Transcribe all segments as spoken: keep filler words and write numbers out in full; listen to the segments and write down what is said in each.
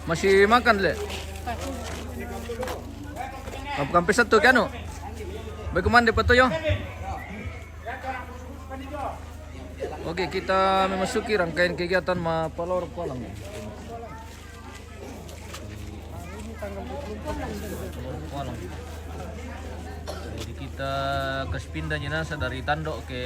Masih makan, Le? Apa kampe satu ke anu? Baik, kumande patuyo. Oke, kita memasuki rangkaian kegiatan mapalor kolam. Kolam. Jadi kita kas pindah jenazah dari tandok ke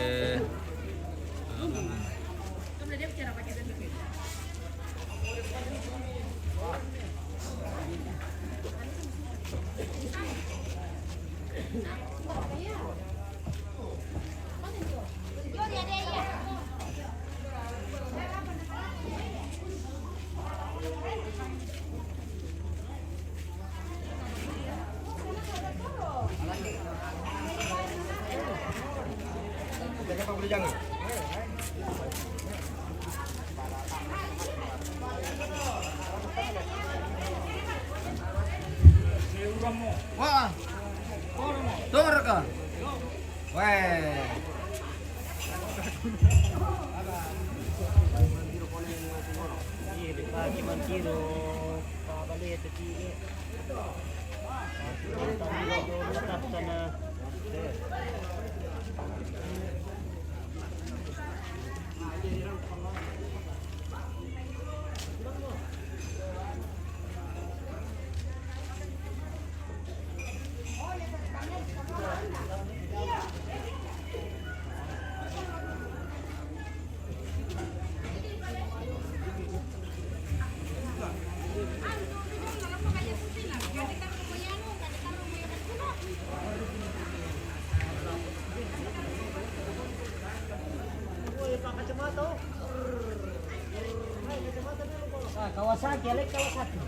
Wah. Dorka. Weh. Kawasaki, Alek Kawasaki.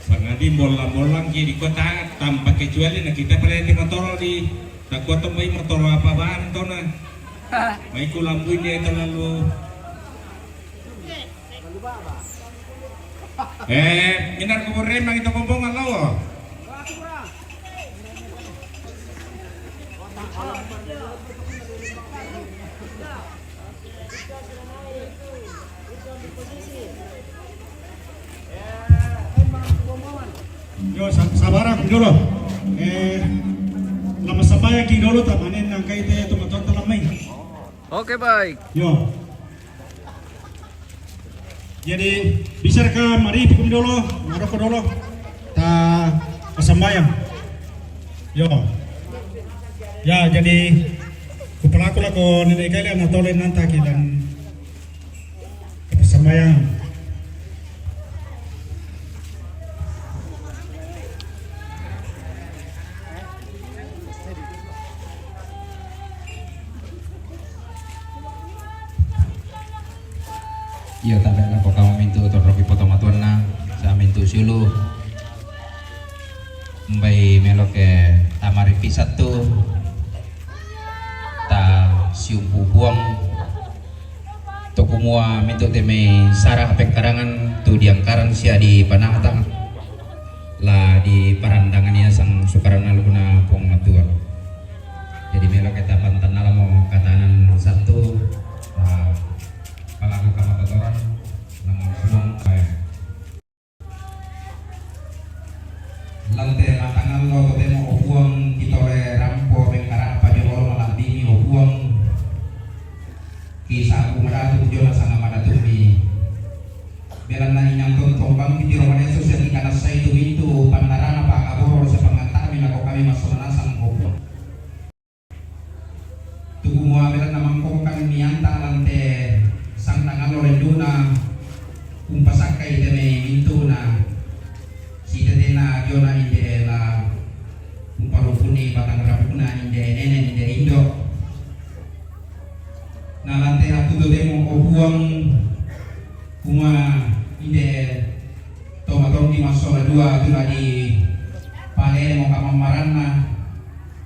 Sangadi molang-molang ki di kota tanpa kecuali na kita pale te motoro di takuat mai motoro apa bahan tona. Mai ku lambui dia terlalu. Eh, minar ko borre mang itu pombongan lawo. Yo, sa-, sabar aku dulu. Eh, lama sambayang ki dulu, tamanen nangkai te tomaton talamai. Oke, baik. Yo. Jadi, bisa ka mari pikum dolo, maroko dolo. Ta pasambayang. Yo. Ya, jadi kupalaku lako nene kali ana tole nanta ki dan pasambayang. Iyo, tabe lako kama mintu toropi poto matuanna, sa mintu siulu. Mbai melo ke tamari pisat tu, ta siumpu puang. Tokumua mintu te mai sara pengkarangan tu diangkaran sia di panata. La di parandangan ia sang sukaran alukuna Puang Matua. Jadi melo kita pantan alamo katanan satu, ah, palaku kamatotoran, nama Puang, eh. Lante matangallo totemo o Puang, kitore rampo pengkarapa jolo malandini o Puang. Kisapu madatu jolo sanga madatumi. Belanna inang tontong bangkiti Romanesus yang ikanassai tu mintu pandarana pakaboro sepangantarmi lako kami massomanasang opo. Tuku mua belanna mangkongkan mianta lante sangtangallo renduna umpasakkai tene mintuna sitetena jona inde la umpalupuni batang rapuna inde nene inde indo. Nalante aku totemo o Puang, kuma inde tomatongki massola dua tu la di palemo kamammaranna,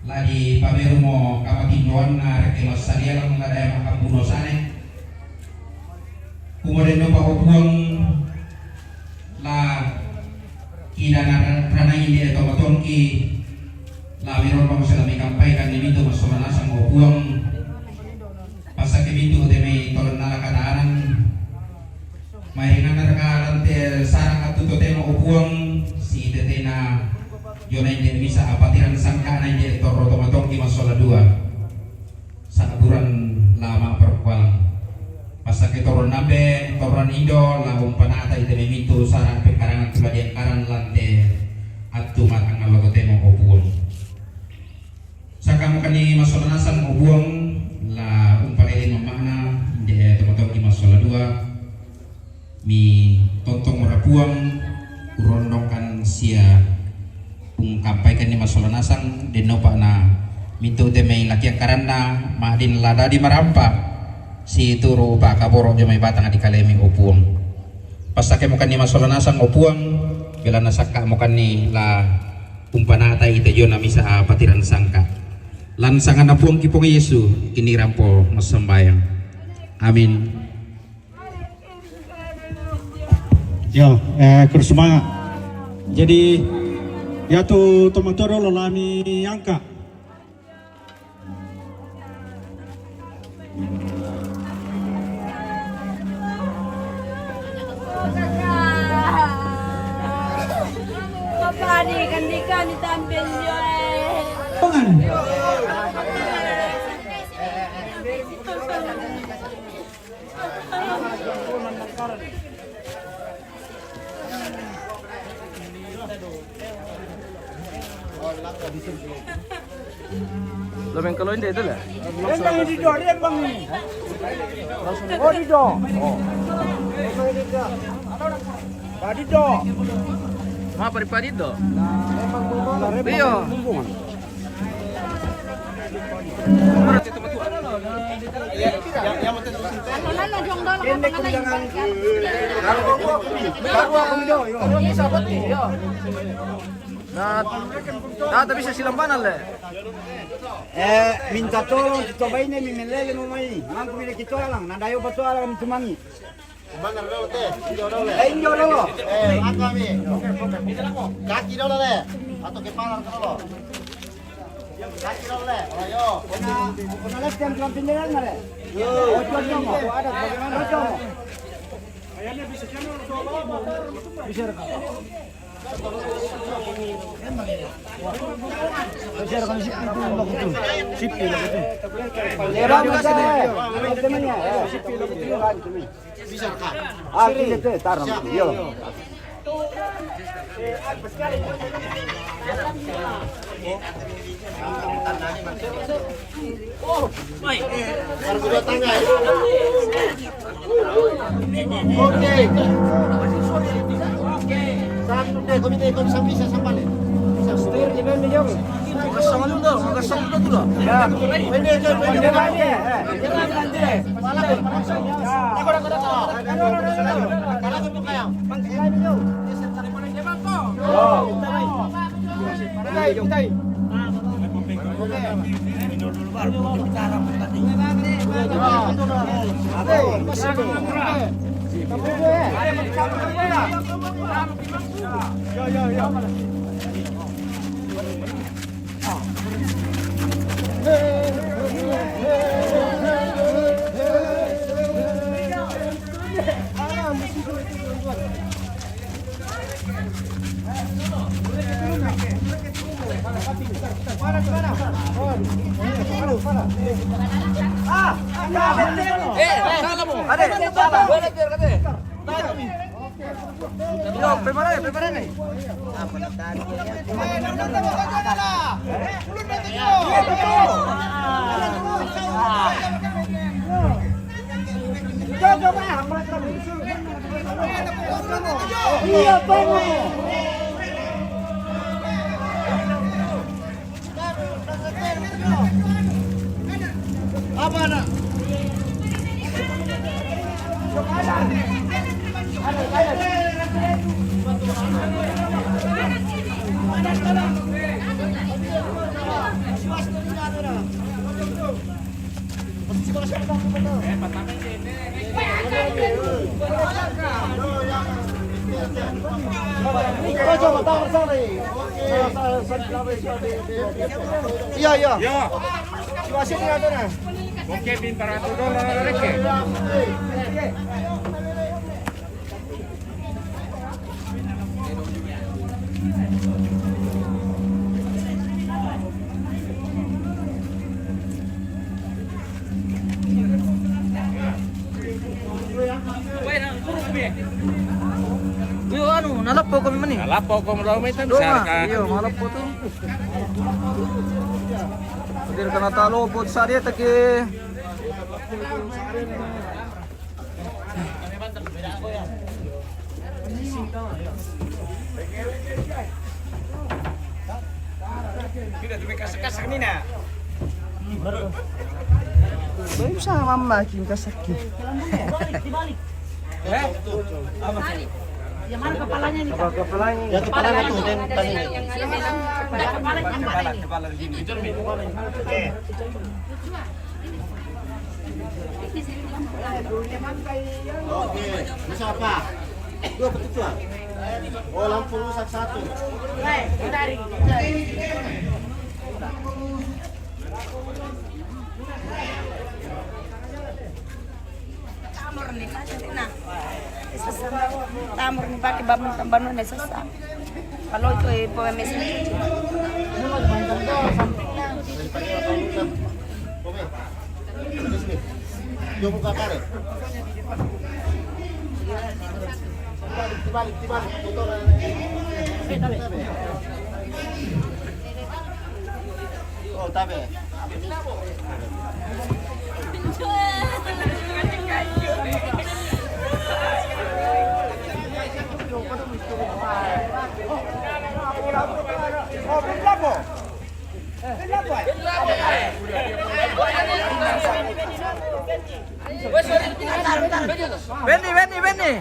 la di pamerumo kamati Wan na reke massadia lam la daya makambuno sane. Kumodeno pa o Puang la kida na ra-, ranai de to matongki la mirong bang salami kampai kan ni mintu masola nasang o Puang. Pasake mintu te mai tolon nala katanan. Mai rinana raka lante sarang atu totemo o Puang, si tetena jona inde misa apatiran sangka na inde torro to matongki masola dua. Saburan lama perkualang. Pasake torro nambe, torran indo, la umpanata ite memintu sarang pekarangan tula diangkaran lante atu matangalo totemo o Puang. Saka mukani masola nasang o Puang, la umpalele mamana, inde tomatongki masola dua, mi tontong mora Puang, urondongkan sia ungkampaikan ni masola nasang, denopa na mintu te mai lakiang karanna, madin la dadi marampa, si turu upa kaboro jo mai batang di kalemi o Puang. Pasake mukani masola nasang o Puang, bela nasakka mukani la umpanata ite jona misa apatiran sangka. Lan sangana Puang ki Puang Yesu, kini rampo massambayang. Amin. Yo, eh, kurus semangat. Jadi, ya tu tomatoro lo lami angka. Apa ni kan di kan di tampil yo, eh. Jangan. Lo main kalau ini itu lah. Yang bang di do, yang bang ni. Oh, di do. Oh. Padi do. Ma pari padi do. Iyo. Nah, nah, tapi saya silam panas le. Eh, minta tolong kita baine mi melele mo mai. Mangku mi kita alang, nanda yo batu alang mi tumangi. Mana dulu teh? Injo dulu le. Eh, injo dulu. Eh, angka mi. Kaki dulu le. Atau kepala dulu. Kaki dulu le. Ayo. Kena, kena lagi yang dalam pinggirnya le. Yo. Oh, cocok mo. Ada bagaimana? Cocok mo. Bisa rekam. Bisa rekam sipi itu, lagu itu. Sipi, lagu itu. Sipi, lagu itu. Ah, sini te, taruh. Yo. Baru kedua tangga, ya. Oke. Satu deh, komite, komite bisa, bisa sampai. Setir di mana, Jong? Kosong dulu, kosong dulu. Ya. Ini, ini, ini, ini. Ini, ini, ini. Malah, malah. Malah, malah. Malah, malah. Iya, iya. Iya. Oke, pintar atu dolar, oke. Iyo, anu, nalappo ko memang ni. Nalappo ko melawan itu. Iyo, nalappo tu. Hadir kana talo pot sari taki. Tidak, tu kasak-kasak ni, nak. Baik, sama mama kin kasak kin. Eh? Yang mana kepalanya ni? Apa kepalanya? Ya, kepalanya tu, dan tadi. Kepala, kepala, kepala. Itu cermin. Oke. Oke, bisa apa? Dua ketujuan. Oh, lampu rusak satu. Tamur ni pakai na. Sasa. Tamur ni pakai bangun tambah na sasa. Kalau itu, eh, pemain mesin cuci. Coba buka karet. Dibalik, dibalik, dibalik. Motor. Oh, tabe. Benny, Benny, Benny.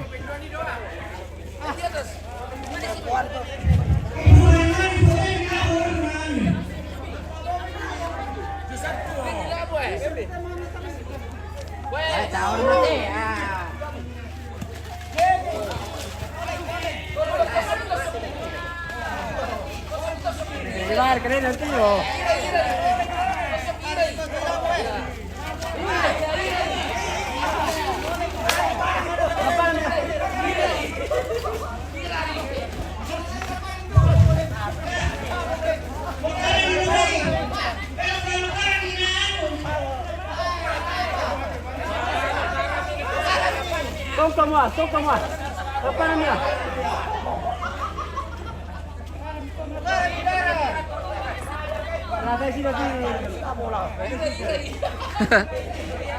Tong kamu ah, tong kamu ah. Apa namanya?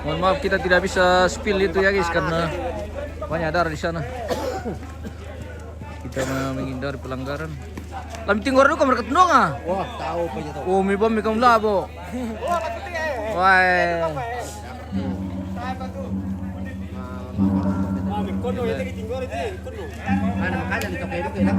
Mohon maaf, kita tidak bisa spill itu ya, guys, karena banyak darah di sana. Kita me-, menghindari pelanggaran. Lam tinggor duka mereka tundong ah. Wah, tahu apa aja tahu. Oh, mi bom mi kam labo. Wah. Kono itu di tinggor itu, kono. Mana makanya di kafe itu ya.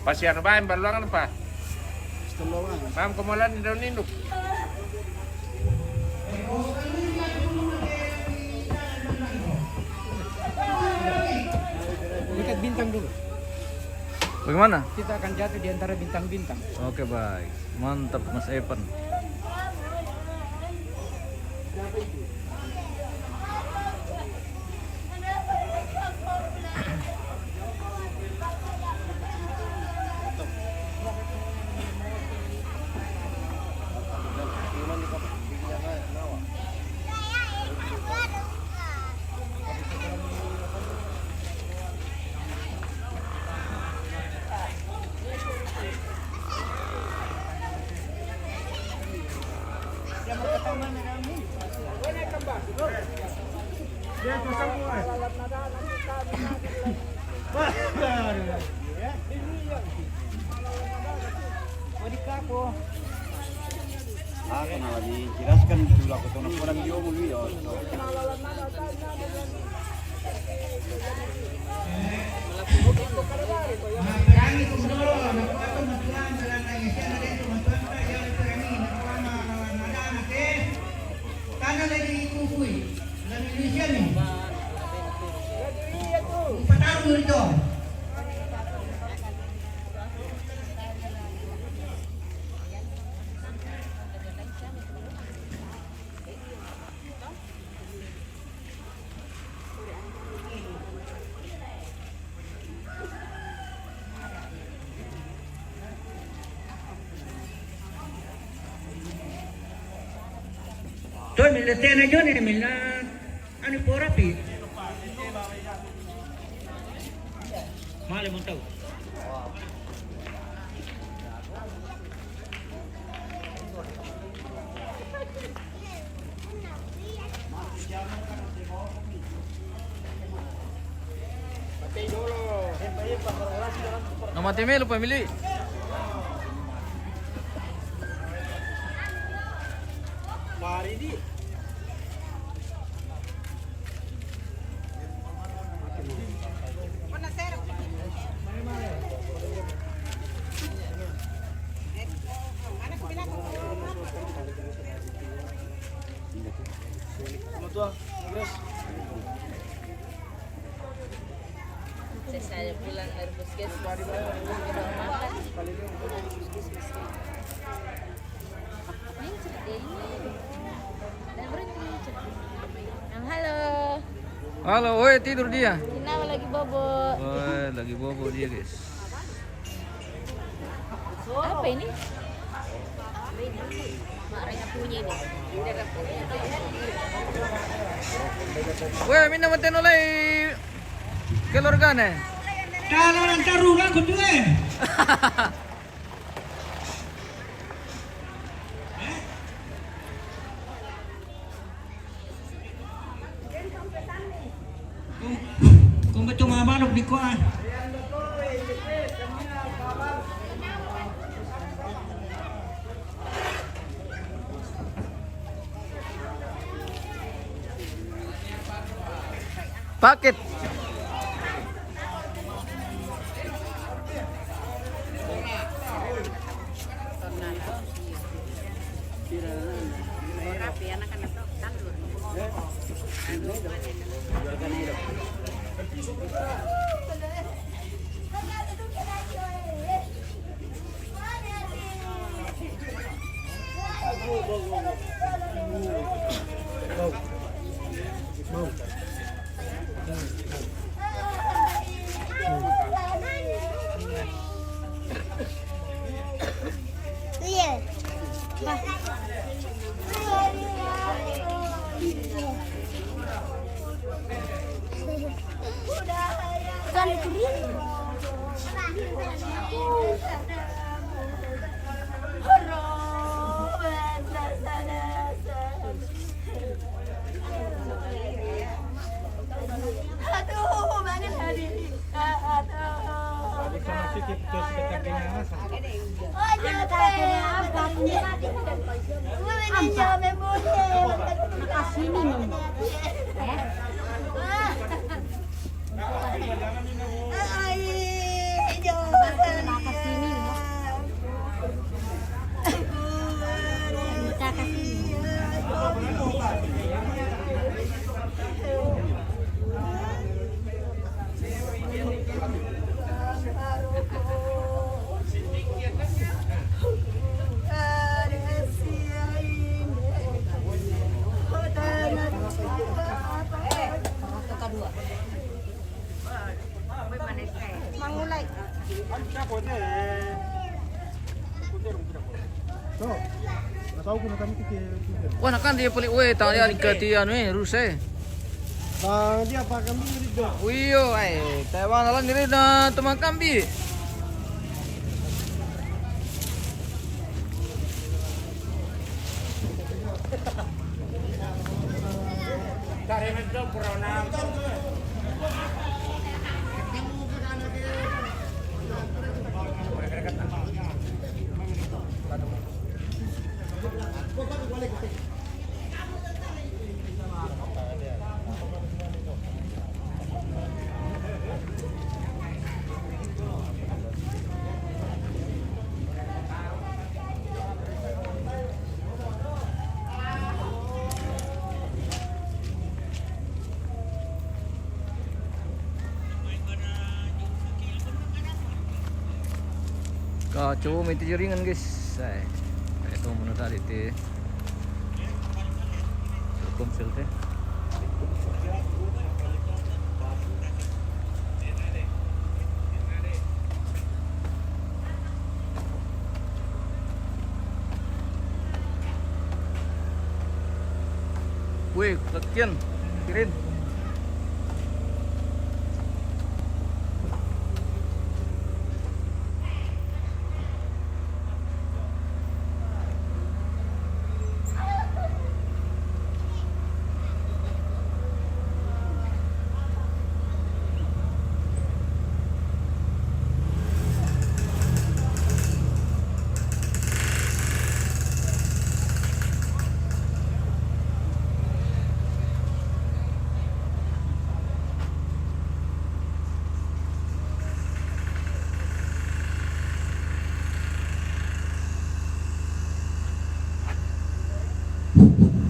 Pasiar baen baluangan pa. Bang, komolan daun induk. Dekat bintang dulu. Bagaimana? Kita akan jatuh di antara bintang-bintang. Oke, baik. Mantap, Mas Evan. Nah, dijelaskan dulu aku tonton orang dia mau lihat. Tanah lagi kukui, lagi Indonesia ni. Empat tahun itu. Toi, mi la tena jone, mi la anu porapi. Male montau. Na mate melu pamili. Paridi. Saya pulang dari puskesmas. Yang halo. Halo, woi, tidur dia. Kenapa lagi bobo? Woi, lagi bobo dia, guys. Apa ini? Mak Raya punya ini. Woi, mina mateno lai keluargane. Kalau orang taruh aku tu eh. Kung, kung ba't yung mga manok, di ko ah. Bakit? Wah, nakan dia pelik weh, tak ada ke dia anu eh, rus eh. Bang, dia apa kambing ni, Dok? Uyo, eh, Taiwan dalam diri dah teman kambing. Ah, coba minta jaringan, guys. Saya, saya tahu mana tadi, teh. Telkomsel, teh. Weh, latihan. Kirin.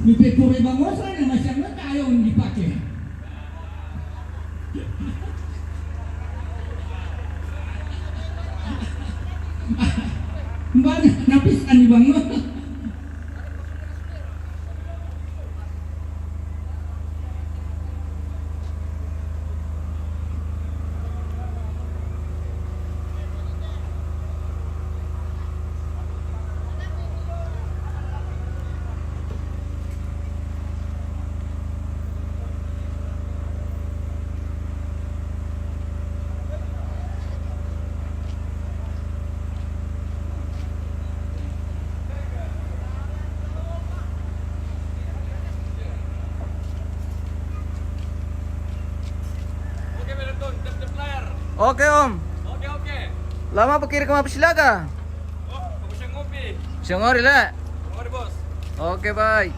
Mipikuri bangosan yang masih tayo dipakai. Mbak, napis ani bangun. Oke, Om. Oke, oke. Lama pikir ke Mapis Laga? Oh, bisa ngopi. Bisa ngori, le? Ngori, Bos. Oke, baik.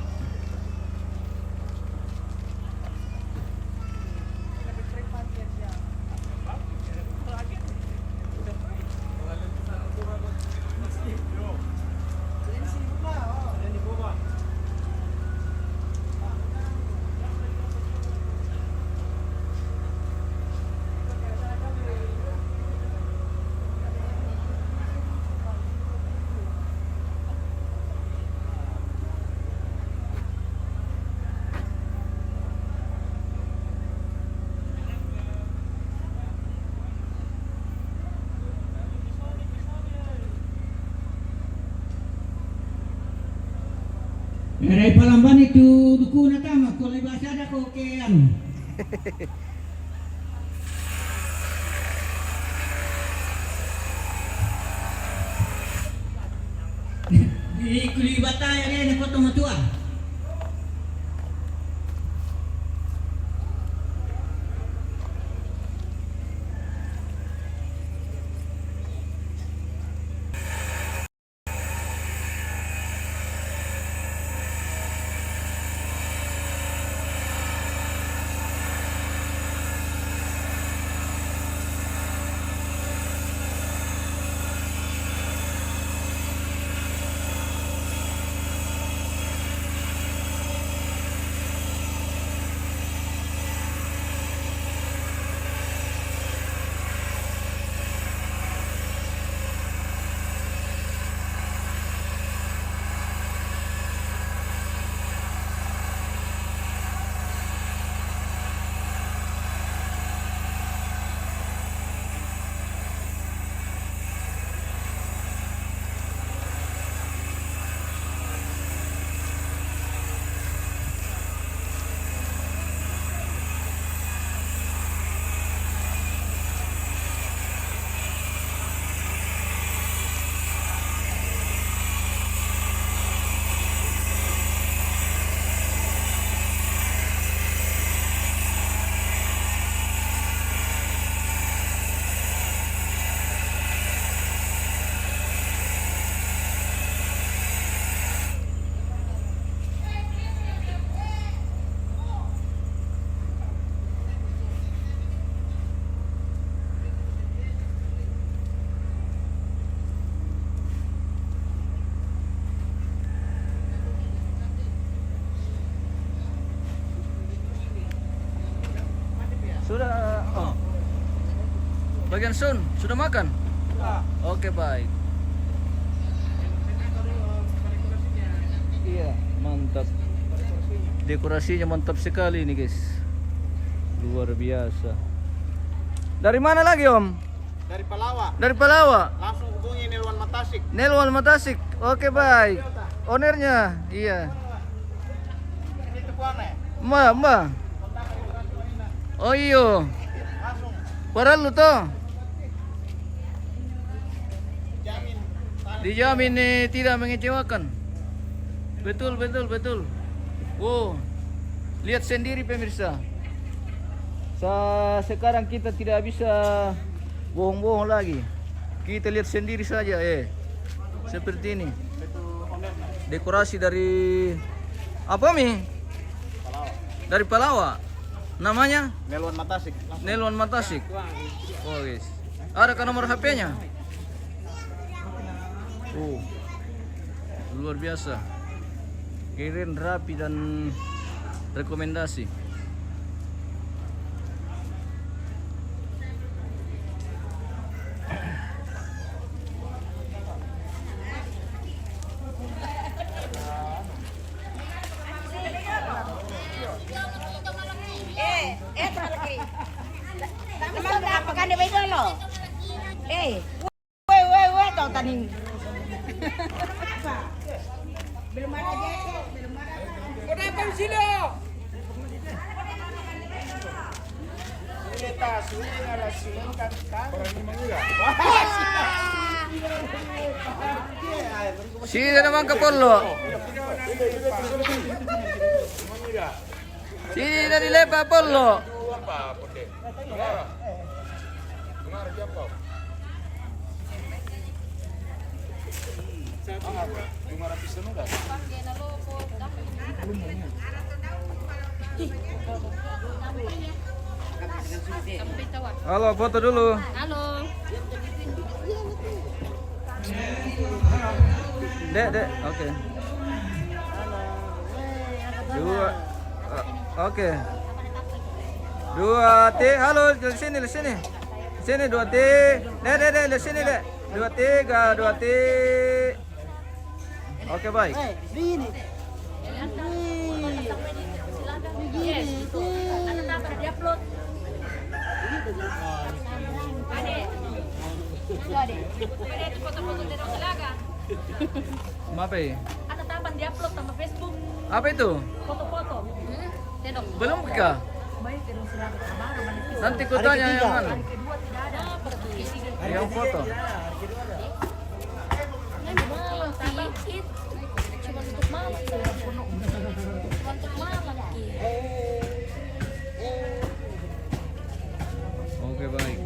Era ipalamban itu duku na tama, kalau bahasa ada ko ke anu. Di kuli bata ya, dia na koto matua. Sudah, oh. Bagian Sun, sudah makan? Sudah. Oke, baik. Mantap. Dekorasinya mantap sekali ini, guys. Luar biasa. Dari mana lagi, Om? Dari Palawa. Dari Palawa. Langsung hubungi Nelwan Matasik. Nelwan Matasik. Oke, baik. Ownernya, iya. Ini tukuannya. Mbak, Mbak. Oh iyo. Langsung Parallu toh. Jamin. Dijamin, eh, tidak mengecewakan. Betul, betul, betul. Wow. Lihat sendiri, pemirsa. Sa- sekarang kita tidak bisa bohong-bohong lagi. Kita lihat sendiri saja, eh. Seperti ini. Dekorasi dari apa, Mi? Dari Palawa. Namanya? Nelwan Matasik. Nelwan Matasik. Oh, guys. Adakah nomor H P-nya? Oh. Luar biasa. Keren, rapi, dan rekomendasi. Eh, eh, tak lagi. Nama apa kan dia baik dulu? Eh, weh, weh, weh, tau taning. Belum ada jaket, belum ada. Udah apa sih lo? Sini na mangka pollo. Sini na dilepa pollo. Halo, foto dulu. Halo. Dek, dek, oke. Dua, eh, oke. Dua, tiga, halo, di sini, di sini. Di sini, dua, tiga. Dek, dek, dek, di sini, dek. Dua, tiga, dua, tiga. Oke, baik. Eh, begini. Begini. Apa ya? Ada tapan di-upload sama Facebook. Apa itu? Foto-foto. Belum kah? Nanti ku tanya yang mana? Yang foto. Cuma untuk mama. Cuma untuk mama. Oke, baik.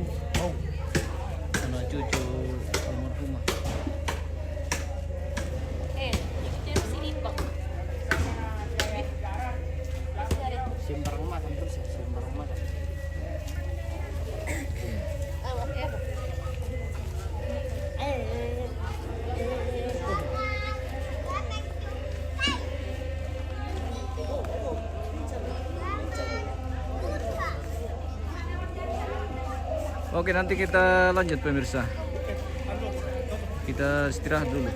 Anak cucu almarhumah. Eh, itu sini, Bang. Simbar rumah kan terus ya, simbar rumah kan. Oke, nanti kita lanjut, pemirsa. Kita istirahat dulu.